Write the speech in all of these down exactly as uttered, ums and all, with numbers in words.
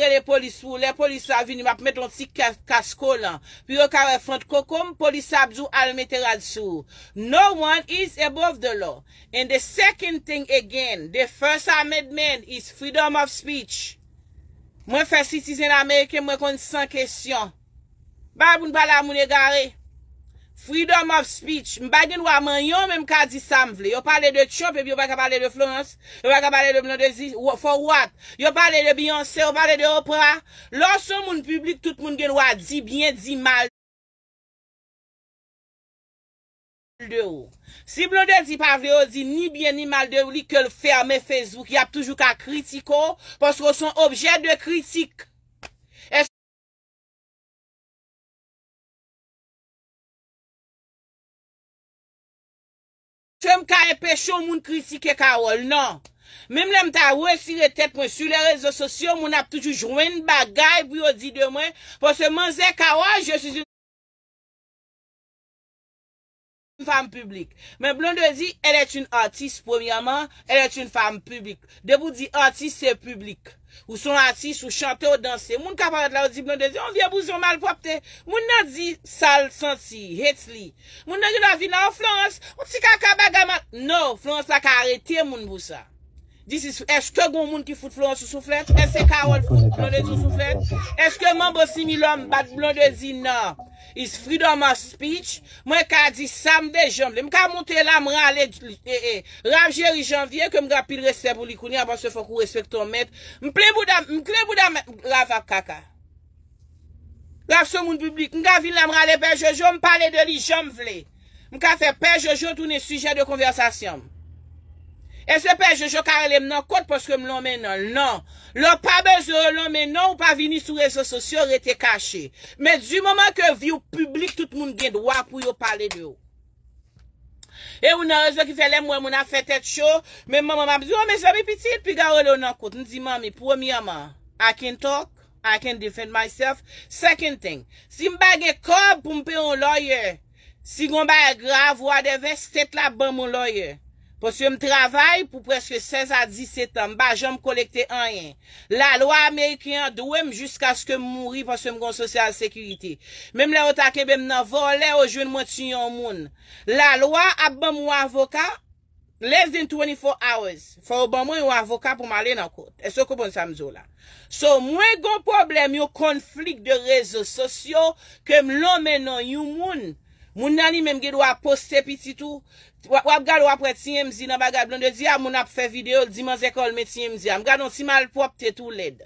rele polis pou ou. Lè polis la vini, m ap mete yon ti kas, kas kolan. Pou yo ka wè fant koko m, polis la ap di w al mete rad sou ou. No one is above the law. And the second thing again, the First Amendment is freedom of speech. Mwen fè citizen ameriken, mwen konn san kesyon. Bay pou n pale a moun egare. Freedom of speech. M pa gen dwa manyen w, men m ka di sa m vle. Yo pale de Trump, epi yo pa ka pale de Florence. Yo pa ka pale de Blondedy. Wha- For what? Yo pale de Beyoncé, yo pale de Oprah. Lè w se yon moun piblik, tout moun gen dwa di byen, di mal de ou. Si Blondedy pa vle yo di ni byen ni mal de ou, li ke l fèmen Facebook, y ap toujou ka kritike w, paske w se yon objè de kritik. Èske m ka enpeche yon moun kritike Carole? Non. Menm lè m ta retire tèt mwen sou lè rezo sosyo, moun ap toujou jwenn bagay pou yo di de mwen, paske manzè Carole, je suis une femme publique. Men Blondedy, elle est une artiste, premièrement, elle est une femme publique. Depi w di atis, se piblik. Ou se yon atis, ou chante, ou danse. Moun ka parèt la, yo di Blondedy, yon vye bouzon malpwòpte. Moun nan di sa l santi, hates li. Moun nan gen dwa vin la, oh, Florence, yon ti kaka bagay mal. No, Florence la ka arete moun pou sa. This is, èske gon moun ki fout Florence sou souflèt? Èske Carole fout Blondedy sou souflèt? Èske Manbo Similòm bat Blondedy nan It's freedom of speech. Mwen ka di sa m de jan m vle. M ka monte la, m rale, e, e, Ralph Jerry Janvier, ke m gen anpil respè pou li kounye a, paske fòk ou respekte yon mèt. M plen bouda, m plen bouda mèt Ralph ak kaka. Ralph se yon moun piblik. M ka vin la, m rale Pè Jojo, m pale de li jan m vle. M ka fè Pè Jojo tounen sijè de konvèsasyon m. Èske Pè Jojo ka rele m nan kot paske m lonmen non l? Non. Lè w pa bezwen yo lonmen non, ou pa vini sou rezo sosyo, rete kache. Men di moman ke vi w piblik, tout moun gen dwa pou yo pale de ou. E ou nan rezon ki fè lè m wè moun ap fè tèt cho, men manman m ap di, oh, mezanmi pitit, piga w rele w nan kot. M di, manmi, premyèman, I can talk, I can defend myself. Second thing, si m pa gen kòb pou m peye yon lawyer, si gon bagay grav, whatever, state la ap ban m yon lawyer. Paske m travay pou prèske sèz a disèt an, m pa janm kolekte anyen. Lalwa ameriken an dwe m jiskaske m mouri paske m gon sosyal sekirite. Menm lè yo ta kenbe m nan vòlè, yo jwenn mwen tiye yon moun. Lalwa ap ban m yon avoka, less than twenty-four hours. Fò yo ban mwen yon avoka pou m ale nan kot. Èske w konprann sa m di w la? So, mwen gon pwoblèm, yon konflik de rezo sosyo ke m lonmen non yon moun. Moun nan li menm gen dwa poste pitit ou. W ap, w ap gade, w ap wè T M Z nan bagay Blondedy a, moun ap fè videyo, l di manzè Carole men T M Z a. M gade yon ti malpwòpte tou lèd.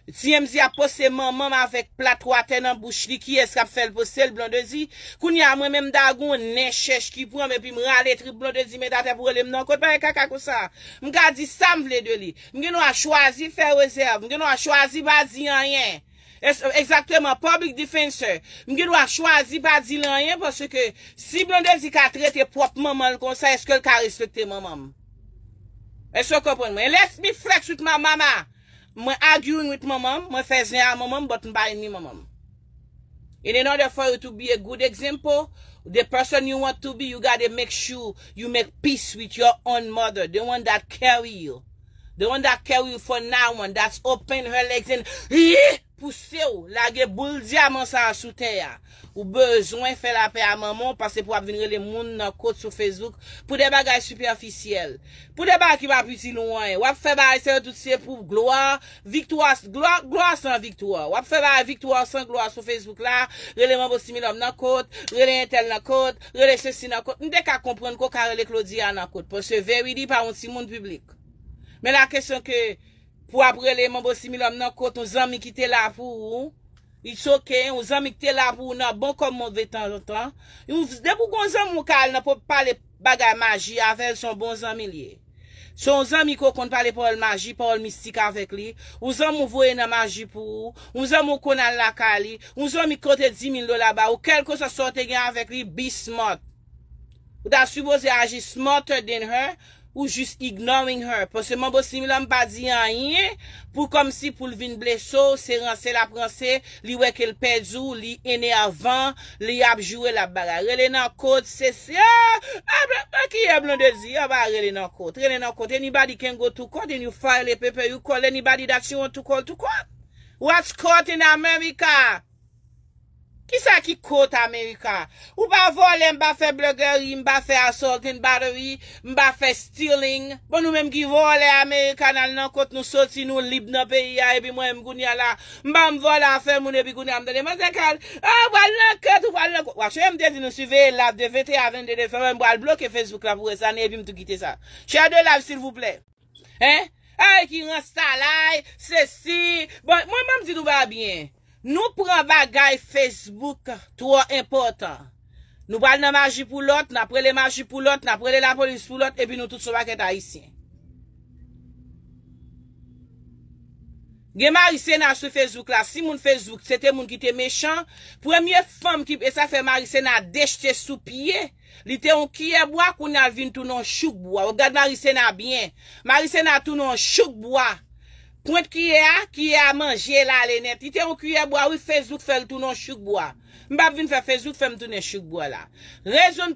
T M Z ap poste manman m avèk plat watè nan bouch li, kiyès k ap fè l poste l? Blondedy. Kounye a, mwen menm m ta gon nen chèch ki pran m, epi m rale trip Blondedy met atè pou rele m nan kot, bagay kaka konsa. M ka di sa m vle de li. M gen dwa chwazi fè rezèv, m gen dwa chwazi pa di anyen. Es-, egzakteman, public defensor. M gen dwa chwazi pa di l anyen, paske si Blondedy ka trete pwòp manman l konsa, èske l ka respekte manman m? Èske w konprann mwen? Let me flex with my mama. Mwen arguing with manman m, mwen fè zen a manman m, but m pa enmi manman m. And in order for you to be a good example, the person you want to be, you gotta make sure you make peace with your own mother, the one that carry you. The one that carry you for now on, that's open her legs and pouse w, lage boul dyaman sa a sou tè a. Ou bezwen fè lapè a manman w, paske pou w ap vin rele moun nan kot sou Facebook pou de bagay sipèfisyèl. Pou de bagay ki p ap itil ou anyen. W ap fè bagay sa yo tout se pou glwa, viktwa, glwa, glwa san viktwa. W ap fè bagay viktwa san glwa sou Facebook la, rele Manbo Similòm nan kot, rele entèl nan kot, rele sesi nan kot. M te ka konprann ke w ka rele Claudia nan kot, paske Verily pa yon timoun piblik. Men la kesyon ke pou w ap rele Manbo Similòm nan kot yon zanmi ki te la pou ou. It's ok, yon zanmi ki te la pou ou nan bon kòm move tanzantan. Yon, depi w gon zanmi w ka al nan pou pale bagay maji avè l, se yon bon zanmi l ye. Se yon zanmi ke w konn pale pawòl maji, pawòl mistik avèk li. Yon zanmi w voye nan maji pou ou. Yon zanmi w konn al lakay li. Yon zanmi ki kote dis mil dola ba ou. Kèlkeswa sa w te gen avèk li, be smart. Ou ta sipoze aji smarter than her. Ou jis ignoring her. Paske Manbo Similòm pa di anyen pou kòmsi pou l vin blese w, se ranse l ap ranse, li wè ke l pèdi w, li enèvan, li ap joure, l ap bagay. Rele nan kot, se, se, ah, ah, ah, kiyè Blondedy, yo pa rele nan kot. Rele nan kot. Anybody can go to court and you file a paper, you call anybody that you want to call to court. What's caught in America? Kisa ki caught America? Ou pa vòlè, m pa fè burglary, m pa fè assault and battery, m pa fè stealing. Bon, nou menm ki vòlè America, n al nan kot, nou soti, nou lib nan peyi a, epi mwen menm kounye a la, m pa m vòlè afè moun, epi kounye a m tande manzè kal, ah, ou pral nan kot, ou pral nan kot. Wa chè, m te di nou siveye live de venteyen a vennde desanm, m pral bloke Facebook la pou rès ane, epi m tou kite sa. Share the live, silvouplè. Hein? Ay, ki ransta lay, sesi. Bon, mwen, mwen, m di nou bagay byen. Nou pran bagay Facebook twò enpòtan. Nou pral nan maji pou lòt, n ap rele maji pou lòt, n ap rele lapolis pou lòt, epi nou tout se yon pakèt Ayisyen. Gen Marisena sou Facebook la. Si moun Facebook, se te moun ki te mechan, premye fanm ki, e sa fè Marisena dechete sou pye, li te yon kiyè bwa, kounye a l vin tounen yon chouk bwa. W ap gad Marisena byen. Marisena tounen yon chouk bwa. Pwent kiyè a, kiyè a manje l ale nèt. Li te yon kiyè bwa, wi, Facebook fè l tounen yon chouk bwa. M p ap vin fè Facebook fè m tounen chouk bwa la. Rezon